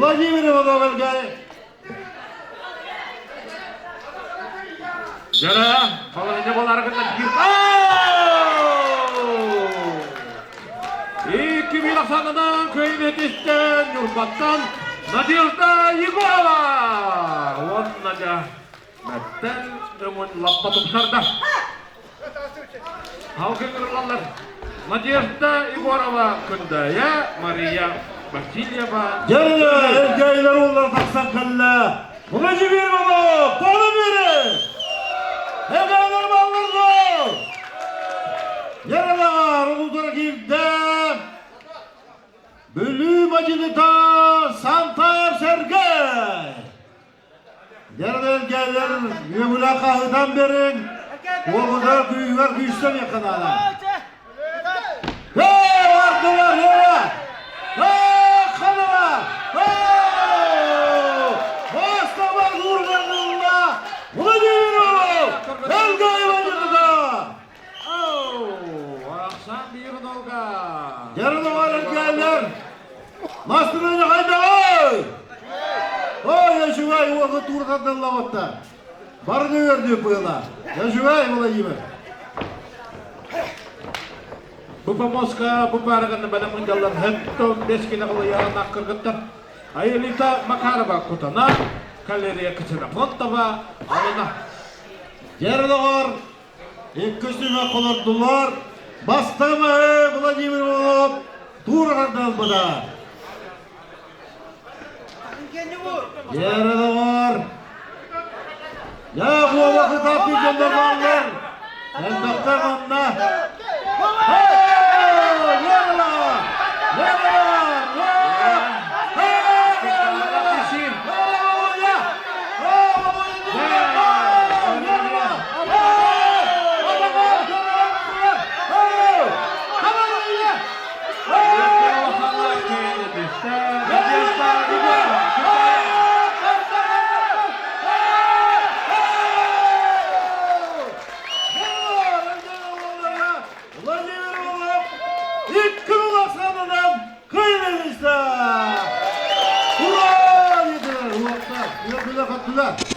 Владимир Иванов Элгээйи. Дьара, балаһыня боларгында биир 2000 ахсаанынан көйметистен Ньурбаттан Надежда Егорова уонна дьэ Мэттэн өҥүн лаппа тупсарда. Халгын ырылаллар Надежда Егорова Күндэйэ, Мария Васильева. Дьэрэ, Элгээйилэр уоллара тахсан кэллэ. Владимир Иванов, тоҕо биэрэ! Элгээйилэр баллар дуо? Дьэрэлэҕэр улуутара киирдэ. Бүлүү мадьыныта Сантаев Сергей! Дьэрэлэргэлэр үөгүлэ хаһытан берин, уолугар күүһүгэр күүстэн якынаана. Hey, ардылар, hey! Hey, ханыра! Hey! Бастама Нурганылла Владимиров! Элгай Владимировна! Ахсан биир долга. Дьэрэлэҕэр эргээллэр! Настырыыны хайдаҕый? Ой, үчүгэй уолга туурхардаллабыттар. Барыны үөрдүү быыла. Үчүгэй, Владимир. Бу помоска бу баарыганы бэлэм дьаллар хэттон бес килэ кылыйаан кыргыттар. Аэлита Макарова кутана, Калерия Ксенофонтова алына. Дьэрэлэҕэр Иккис түмэх олордулар. Бастакы Владимир Иванов туурардан ылбыта. Дьэрэлэҕэр Я буола кытааппы дьоннор бааллар. Элбэхтэр манна. Владимир Иванов 2 уласанынан кыймыйса! Ура! Дедилер, уоттар, үөрдүлэр, көттүлэр.